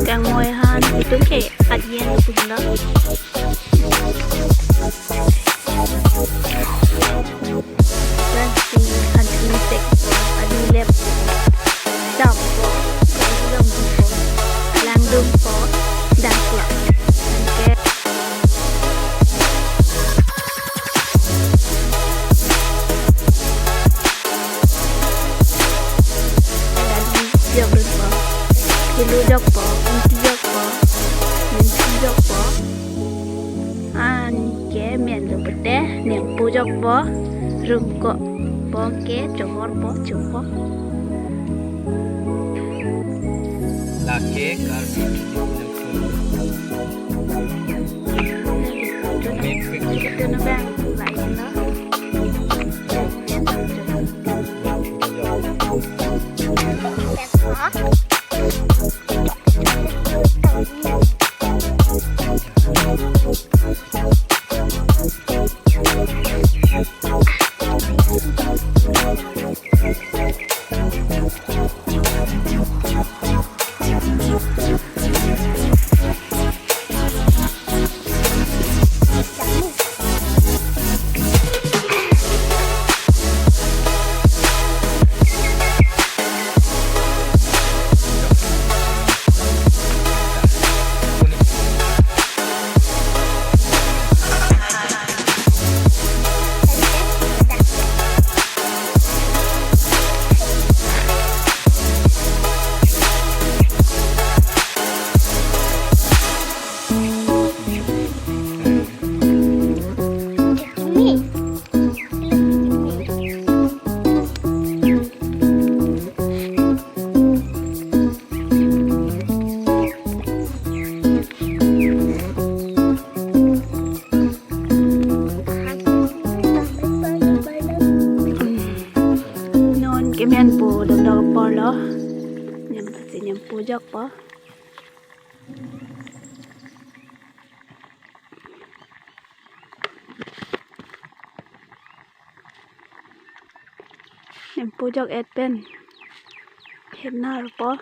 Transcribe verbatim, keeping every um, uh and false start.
Kangmoi han itum ke adien lo pulo. Plastik, adi tek po, adi lep po, dam po, dam po, langdung po, dam po. Anke dadi jok po, kilu jok po, ingti jok po, menti jok po. Anke men lo pute, ningpu jok po, rungko po ke, chohor po, chupo. Lake Karbi Video Production. Made with Ito na ba ang live, no? Non kemen po dok dok apor lo. Nyam pasi nyam po jok po. Nyam po jok et pen. Henar po.